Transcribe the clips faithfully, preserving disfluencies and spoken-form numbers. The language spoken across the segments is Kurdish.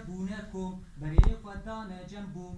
bûne kom, berê xwe dane cem bûm.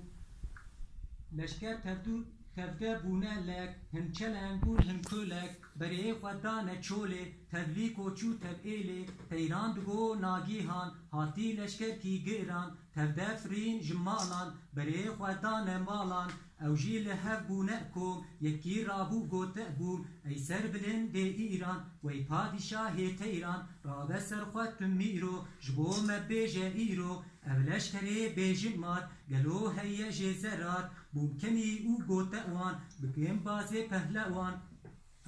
Leşker tevdû, tevde bûne lek, hin çeleng û hin kolek, berê xwe dane çolê, tevlî koçû tev êlê, teyran digo nagîhan, hatî leşkerkî giran, tevde firîn ji malan, berê xwe dane malan, ew jî li hev bûne kom, yekî rabû gote bûm, ey serbilindê Îran, wey padîşahê teyran, rabe ser xwe tu mîro, ji bo me bêje îro, ev leşkerê bêjin mar, gelo heye jê zerar, bûm kenî û gote wan, bikin bazê pehlewan.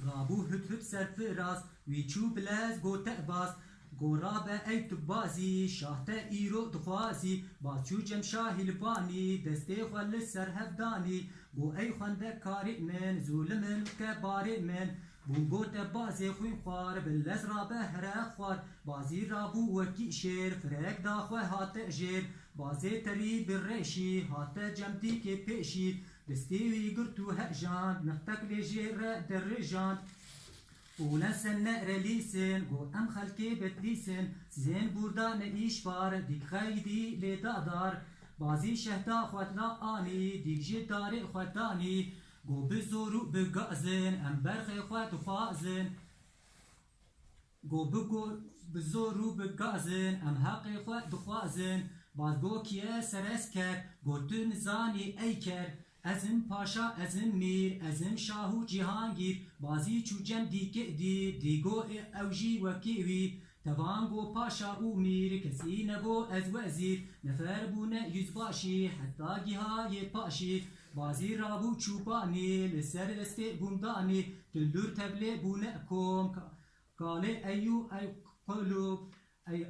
Rabû hut hut ser firaz, wî çû bilez gote baz, go rabe ey tu bazî, şah te îro dixwazî, baz çû cem şahî li banî, destê xwe li ser hev danî, go ey xwendekarê min, zûlimin ke barê min, bûm gote bazê xwîn xwar, bilez rabe here xwar, bazî rabû wekî şêr, firek da xwe hate jêr, bazê terî bi reşî, hate cem dîkê pêşî, destê wî girt û hejand, nixtek lê jê re derijand. Û ne senne relîsin, go em xelkê Bedlîsin, zên burada ne îşbar, dîk xeydî lê dadar. Bazî şehda xwe da anî, dîk ji darê xwe danî, go bi zor û bi gazin, em berxê xwe dixwazin. Go bi go, bi zor û bi gazin, em heqê xwe dixwazin. Baz go kiye seresker, go tu nizanî ey ker. Ez im paşa, ez im mîr, ez im şah û cîhangîr. Bazî çû cem dîkê dî, dî go ê ew jî wekî wî. Tevan go paşa û mîr, kesî nebo ez wezîr. Nefer bûne yüzbaşî, heta gihayê paşî. Bazî rabû çûbanî, li ser destê bûmdanî. Tundûr tevlê bûne kom, ka-, kalê ey û ey qulûb. Ey,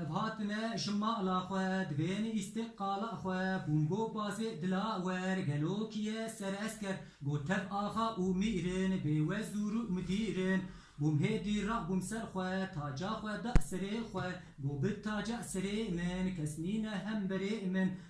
ev hatine ji mala xwe, divên îstiqala xwe. Bûm go bazê dilawer, gelo kiye seresker. Go tev axa û mîrin, bê wezûr û midîrin. Bûm hêdî rabûm ser xwe, taca xwe da serê xwe. Go bi taca serê min, kes nîne hemberê min.